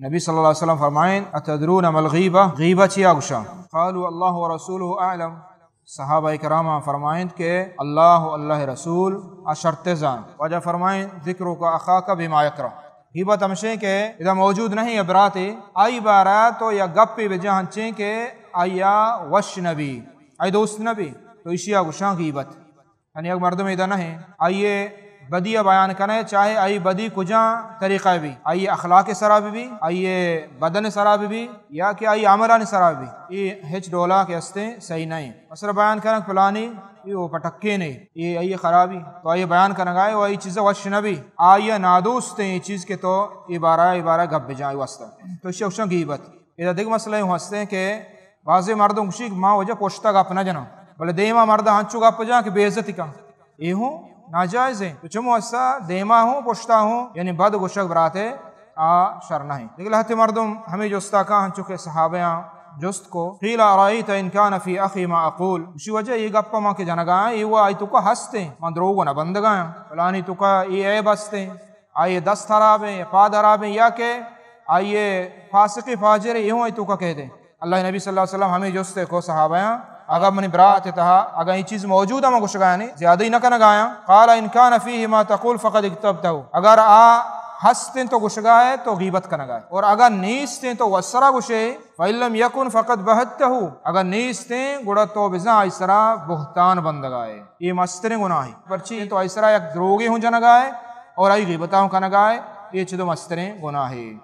نبی صلی اللہ علیہ وسلم فرمائیں، "اتدرون ما الغیبہ؟" غیبت چیا گوشاں؟ قالوا، "اللہ ورسولہ اعلم۔" صحابہ کرام فرمائیں کہ اللہ و اللہ رسول آ شرط زان۔ واجہ فرمائیں، "ذکرک اخاک بما یکرہ۔" غیبت ہمشیں کہ ادا موجود نہیں ہے براتے، آئی بارا تو یا گپے بجا ہنچیں کہ آیا وش نبی، آئی دوست نبی، تو اشیا گوشاں غیبت۔ یعنی یک مردم ادا نہ ہیں، آئیے بدی بیان کنے، چاہے آئی بدی کجا طریقہ بھی، آئی اخلاق سرا بھی، آئی بدن سرا بھی، یا کہ آئی عملان سرا بھی، یہ ہچ ڈولا کے ہستے صحیح نہیں۔ مثلا بیان کرن پلانی، یہ وہ پٹکے نہیں، یہ آئی خرابی، تو آئی بیان کرن گائے، وہ آئی چیز وش نبی، آئی نادوست ہیں یہ چیز کے تو یہ بارہ، یہ بارہ گپ بجائے واسطہ۔ تو اشی گوشاں غیبت۔ ادا دیگہ مسئلہ ہوں ہستے کہ بعضے مردم گوشی کہ ما وجہ پشتا گپ نہ جناں، بلے دیما مردا ہنچو گپ جاں کہ بے عزتی کن۔ اے ہوں ناجائز ہیں۔ تو چمو ہستا دیما ہوں پشتا ہوں، یعنی بد گوشگ براتے آ شر نہ ہیں۔ دیگہ لہتے مردم ہمیں جستا کا ہنچو کہ صحابیاں جست کو، قیل ارائیت ان کان فی اخی ما اقول، اسی وجہ یہ گپ ما کہ جنگا ہیں، یہ وہ آئی تو کا ہستے، ما دروگ نہ بندگا ہیں، فلانی تو کا یہ عیب ہستے، آئی دست خراب ہیں، پاد خراب ہیں، یا کہ آئی فاسق فاجر ہیں، یہ ہوں آئی تو کا کہہ دیں۔ اللہ نبی صلی اللہ علیہ وسلم ہمیں جست کو صحابیاں، اگر منی برات تہا اگر یہ چیز موجود ہے، من گشگایانی زیادہ ہی نہ کنگایاں۔ قال ان کان فیہ ما تقول فقد اغتبتہ، اگر آ ہستیں تو گشگائے تو غیبت کنگائے، اور اگر نیستیں تو وسرا گشے، فان لم یکن فقد بہتہ، اگر نیستیں گڑا تو بزاں آئی سرا بہتان بندگائے۔ یہ مستریں گناہی، پرچی تو آئی سرا یک دروگے ہوں جنگائے اور آئی غیبتہ ہوں کنگائے، یہ چدو مستریں گناہی۔